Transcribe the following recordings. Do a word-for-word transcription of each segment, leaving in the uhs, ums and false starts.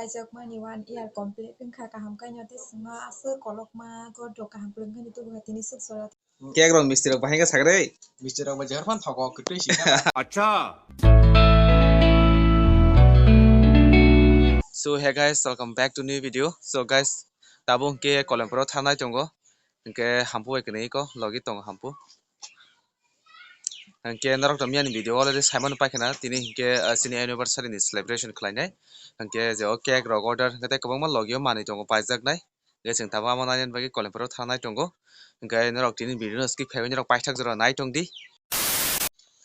Jakmani one year complete wngkha, kaham kaino tei chwngno aswk kolokma gotrok kaham kwrwngkha ni tubuha tini swk jora. Cake rok misti rok bahai khe sagre. Misti rok bai jehar phan thogo kwtwi si. Acha. So hey guys, welcome back to new video. So guys, tabuk hwnkhe Kolempur o thangnai tongo. Hwnkhe hampu bai kwnwi ko logi tongo hampu. Hwnkhe norok to miyani video already saimano paikha na, tini hwnkhe, ah, chini anniversary ni celebration khlainai. Hwnkhe je o cake rok order hwnkhe tei kwbangma logi o manwi tongo paijaknai. Hwnkhe chwng tabuk amo nainani bagwi Kolempur o thangnai tongo. Hwnkhe norok tini video no skip khaiwi norok paithak jora nai tongdi.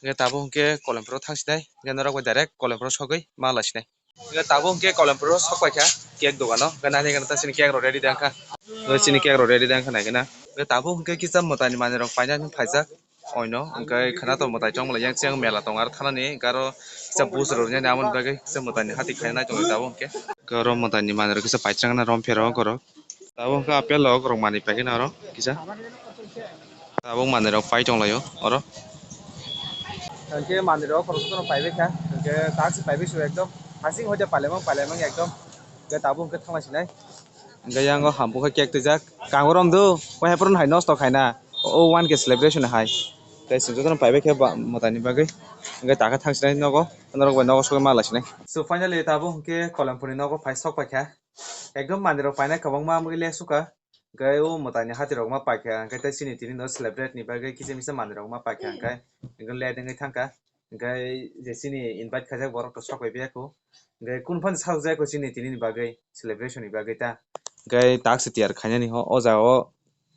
Hwnkhe tabuk hwnkhe Kolempur o thangsinai, hwnkhe norok bai direct Kolempur o sogwi ma laisinai. Hwnkhe tabuk hwnkhe Kolempur o sok paikha cake dogano, hwnkhe nainai gana ta chini cake rok ready da wngkha. Hwnkhe chini cake rok ready da wngkha naikhe na. Hwnkhe tabuk hwnkhe kisa mwtai ni manwi rok paina hinwi phaijak oino, hwnkhe khwna to mwtai chongmani yang cheng mela tongo aro thanani, hwnkhe aro kisa bus rok rinani amoni bagwi kisa mwtai ni hati khaina nai tongo tabuk hwnkhe. Hwnkhe oro mwtai ni manwi rok kisa paithak na rom phero borok. Tabuk hwnkhe apple rok, rok manwi paikhe na oro kisa. Tabuk manwi rok pai tonglaio oro. Hwnkhe manwi rok khoroksa no paibai kha, hwnkhe taksi paibai su ekdom hasing hoite pailaimang pailaimang ekdom. Hwnkhe tabuk hwnkhe thangna sinai. Hwnkhe yang o hampu khe cake twijak. Kango rom do, wai hapro hai nosto khaina. O one K celebration hai. Tei chwng jotono paibai khe ba mwtai ni bagwi. Hwnkhe takha thang sinai nogo, norok bai nogo sogwi ma lai sinai. So finally tabuk hwnkhe Kolempur ni nogo phai sok paikha. Ekdom manwi rok painai kwbangma wngwi le sukha. Hwnkhe o mwtai ni hati rok ma paikha, hwnkhe tei chini tini no celebrate ni bagwi kisa misa manwi rok ma paikha, hwnkhe hwnkhe late wngwi thangkha. Hwnkhe je chini invite khaijak borok to sok bai biya kho. Hwnkhe kunu phano sajak jaya kho chini tini ni bagwi, celebration ni bagwi ta. Hwnkhe taksi tiyar khainani ho o jaga o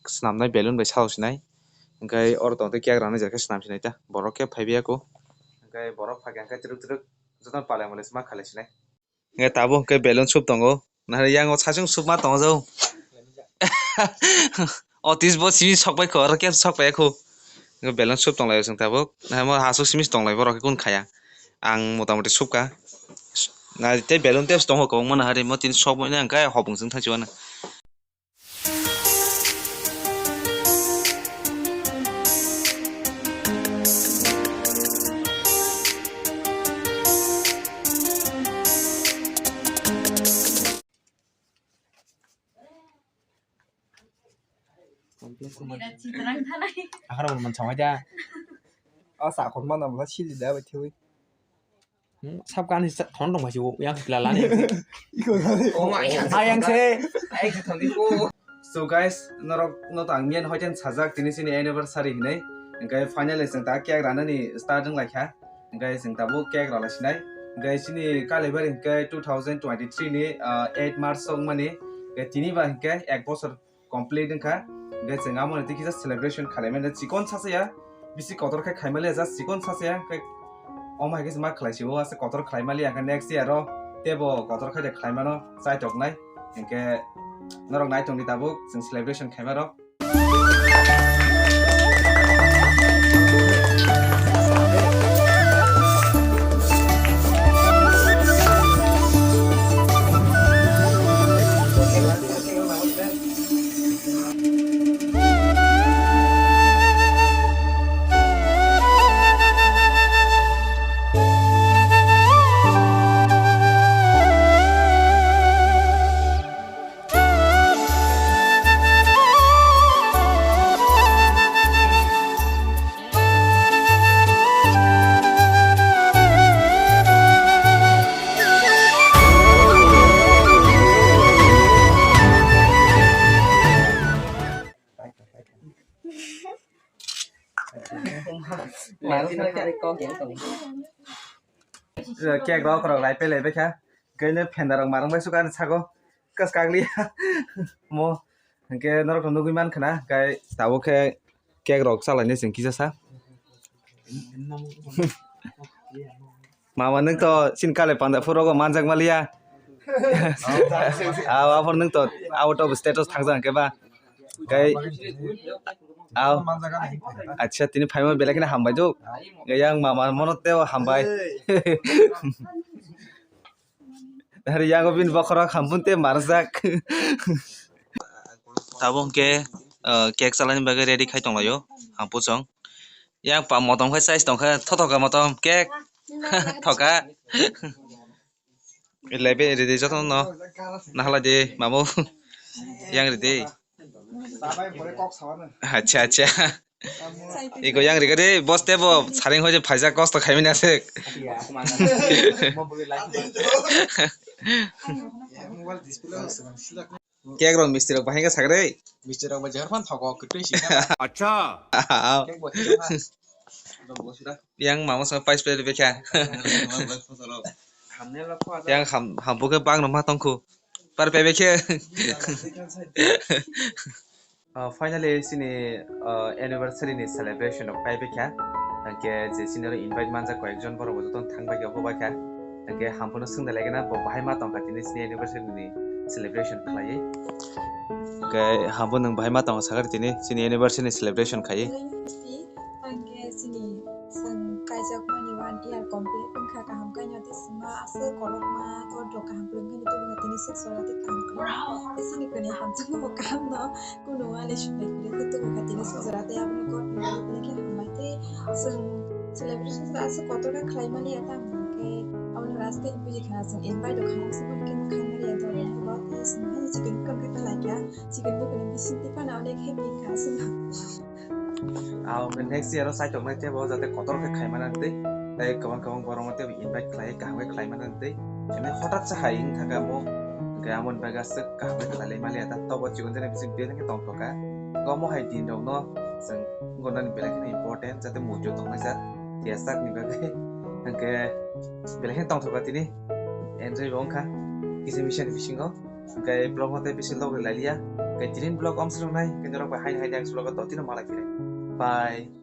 swnamnai balloon bai sajok sinai. Hwnkhe oro tong tei cake rwnai je khe swnam sinai ta. Borok khe phai biya kho. Hwnkhe borok phai kha hwnkhe twrwk twrwk jotono palai malai se ma khalai sinai. Hwnkhe tabuk hwnkhe balloon soup tongo. Nahari yang o saichung soup ma tongo jau. Otis bo simi sok bai kho, oro khe sok pai kho. Hwnkhe balloon soup tong lai o chwng tabuk. Nahari mo hasuk simi tong lai borok khe kun khaya. Ang mota moti soup ka. Na tei balloon tei tongo kwbangma nahari mo tini sok bai nang khe hopung chwng thang si o na. Akhara bo man samai da. O sa khon mana bwla sili da bai thewi. Hmm, sab kani sa-, thon dong bai si o, yang sila lani. Iko lani. Oh my God. Ayang se. Ayang se thon di ko. So guys, norok no tang mian hoiten sajak tini chini anniversary hinai. Hwnkhe finally chwng ta cake ranani start wng lai kha. Hwnkhe chwng tabuk cake rala sinai. Hwnkhe chini Kalaibari hwnkhe two thousand twenty-three ni, ah, eight March wngmani. Hwnkhe tini ba hwnkhe ek bosor complete wngkha. Hwnkhe chwng amo ni twi kisa celebration khlaimani chikon sacha ya. Bisi kotor khe khaimaliya just chikon sacha ya. Hwnkhe omo hai khe chwng ma khlai si o ase kotor khlaimaliya hwnkhe next year o teibo kotor khai de khlaimano chaitoknai. Hwnkhe norok nai tongdi tabuk chwng celebration khaima rok. Cake rok rok rai pe lai bai kha. Kene phenda rok marang bai suka ani sago. Kas kagli mo. Hwnkhe norok to nugui mankha na, hwnkhe tabuk khe cake rok chalainai chwng kisa sa. Mama, nwng to chini kale panda phuru rogo manjak maliya. Aw, aphuru nwng to out of status thangjak hwnkhe ba. Hwnkhe, aw. Acha, tini phaima belai kheno hambai do. Yang mama mono teo hambai. Hari yago bini bokhorok hampun te marjak. Tabuk hwnkhe, ah, cake chalaini bagwi ready khai tonglaio, hampusong. Yang pa motom khai chais tongkha, thothoka motom cake. Thoka. Lebe ridi joto no. Nahala de mamu. Yang ridi. Acha acha. Iko yang rikade bos tebo saring hoje phaijak kosto khaimani aswk. Cake rok misti rok bahai khe sagre. Misti rok bo jehor phan thogo kwtwi si. Acha. Cake bo thwi kha. Yang mama sa pais pais bekha. Yang ham hambu khe bang no ma tongkhu. Par pebe khe. Ah, finally, chini, ah, anniversary ni celebration rok pai bikha. Hingke je chini oro invite manjak koyekjon borok bo jotono thang bai khe, bo bai kha. Hingke hambono swngna lai gana bo bahai ma tongkha tini chini anniversary ni celebration khlaiwi. Hingke hambo nwng bahai ma tongo sakha tini chini anniversary ni celebration khaiwi. Ang khe chini chwng kaijakmani one year complete wngkha, kaham khe no tei sima aswk kolokma, kotor kaham kwrwng khe no tubukha tini swk jora tei kaham kwrwng. Tei chini kwnwi hamjakma bo kaham no, kunu wale suklai kwrwi khe tubukha tini swk jora tei abono kotor ni bagwi belai khe hambai tei chwng celebration aswk kotor khe khlai mani ya tamo hwnkhe abono rajkha ni bujikha chwng invite rok khaina swk khe khaimani ya tamo hwnkhe bo tei chwng hai chikon bwkha khe khlai kha, chikon bwkha ni bising tei phano onek happy wngkha aswk. Ah, hwnkhe next year o chaitok nai tebo jate kotor khe khaimana tei, tei kwbang kwbang borok no tebo invite khlai, kaham khe khlai mana tei, ene hothat se hai wng thangkha mo, hwnkhe amoni bagwi aswk kaham khe khlai lai maliya ta, tobo chikon jani bising belai khe tongthokha, omo hai din rok no chwng gonani belai kheno important, jate muitu tongnai jak, ya sak ni bagwi, hwnkhe belai kheno tongthokha tini, enjoy bo wngkha kisa misa ni bisingo. Hingke vlog no tei bisi log rwlai liya. Hingke tini vlog om swrwngnai, hingke norok bai haino hai next vlog o totino malai philai. Bye.